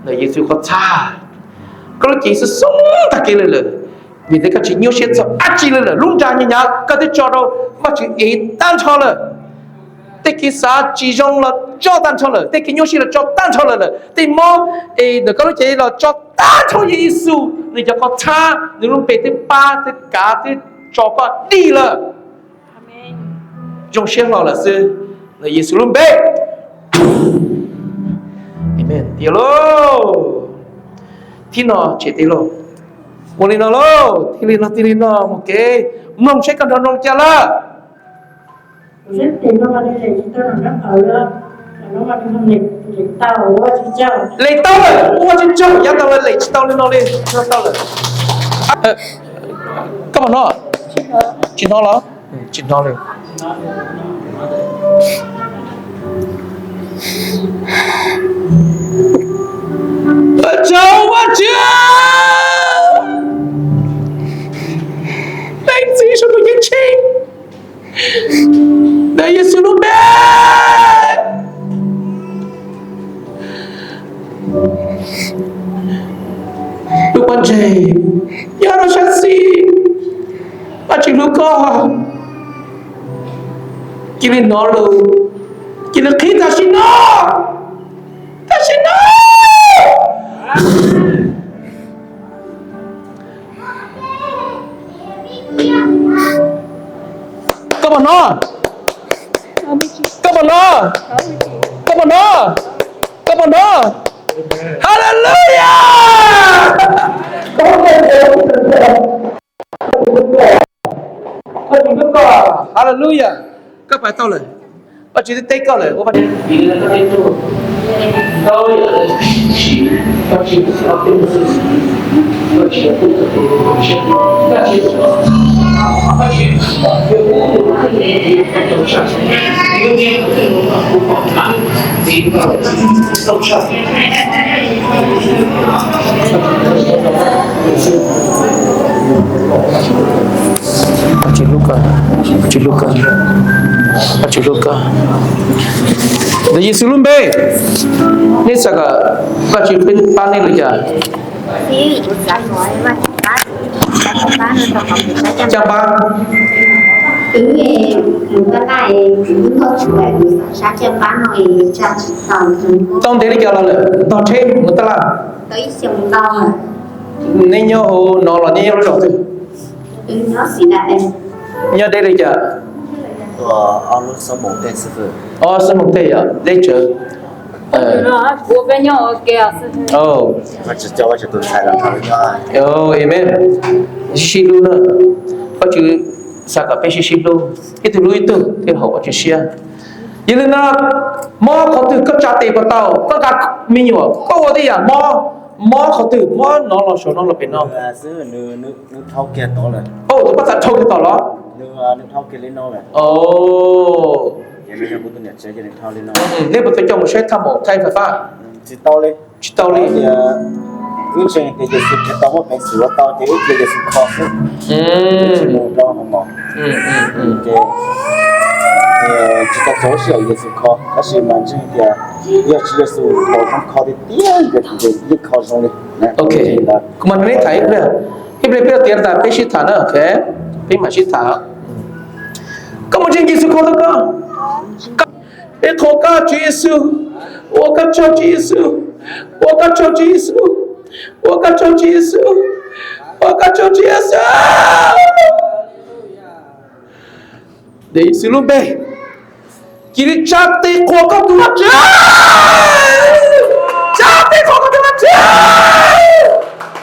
ntawm Yexus qhov txhab. Koj lub cev xwb xoob tag kev li lawm, vim tias koj tsis nyuaj siab txog dab tsi li lawm. Lub nra hnyav hnyav koj twb tso rau Vajtswv ev tag nrho lawm. Tej kev xav tsis zoo los tso tag nrho lawm, tej kev nyuaj siab los tso tag nrho lawm lawm, tej mob es ntawm koj lub cev los tso tag nrho. Yexus nws cov qhov txhab, nws lub npe twb pab twb kav twb tso koj dim lawm. Zoo siab hlo lawm xwb, ntawm Yexus lub npe. Tiag lauj. Thib no tshem tes lauj. Ua li no lauj, tig li no, tig li no mus kev, mloog seb koj nrog mloog cas lawm. Lem tau lawm, ua tsis tsaug, yav tau lawm, lem tsis tau li no li, tau lawm. Koj puas hnov? Tsis hnov los? Tsis hnov li. Ua tsaug Vajtswv, leej txiv saum ntuj ceeb tsheej, ntawm Yexus lub npe. Lub pob ntseg nyob rau sab xis, Vajtswv hlub koj. Cia li hnov lus, cia li qhib tam sim no, tam sim no. Koj puas hnov? Koj puas hnov? Koj puas hnov? Koj puas hnov? Hallelujah! Hallelujah! Koj pais tau lawm. Vajtswv twb teb koj lawm. Vajtswv hlub koj, Vajtswv hlub koj, Vajtswv hlub koj. Ntawm Yexus lub npe, nej xav kom Vajtswv pab nej li cas? Caj npab. Tau ntev li cas los lawm, ntog tsheb mus tab laj? Nej nyob hauv no los nej nyob lub zos twg? Nyob deb li cas? Ob xuab moos tej yog deb tsawv. Amen. Sib sib hlub na, Vajtswv xav kom peb sib sib hlub, ib tug hlub ib tug thiaj haum Vajtswv siab. Yog li no, mob qhov twg koj tsa tes puas tau? Koj nqa me nyuam koj ua tej yam mob, mob qhov twg, mob no los saum no los pem no? Tus poj txhad dhau kiag tom los? Nej puas tau coj mus saib thaj maum thaij fais fab? Tsis tau li. Wb ntseeg tias Yexus Khetos muaj peev xwm ua tau ces wb cia Yexus kho xwb. Tsis mus rau hauv mos. Ces tsis tau txaus sij hawm Yexus kho, tab sis mas ntseeg tias yog tsis Yexus tau kho tiag tiag ces yeej kho zoo li. Kuv mam nrog nej tham ib pliag, ib pliag peb tiav tas peb sib tham na, peb mam sib tham. Koj mus ntseeg Yexus kho rau koj. Peb qhuas koj Tswv Yexus, ua koj tsaug Tswv Yexus, ua koj tsaug Tswv Yexus, ua koj tsaug Tswv Yexus, ua koj tsaug Tswv Yexus. Ntawm Yexus lub npe, cia li tsa tes qhuas koj tus Vajtswv, tsa tes qhuas koj tus Vajtswv,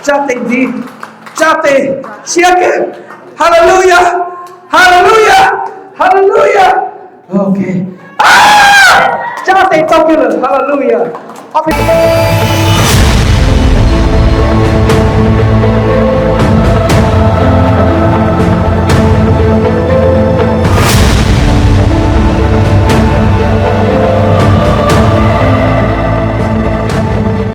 tsa tes ntxiv, tsa tes siab kiag. Hallelujah, hallelujah, hallelujah. Ok, tsa tes tau kiag lawm, hallelujah.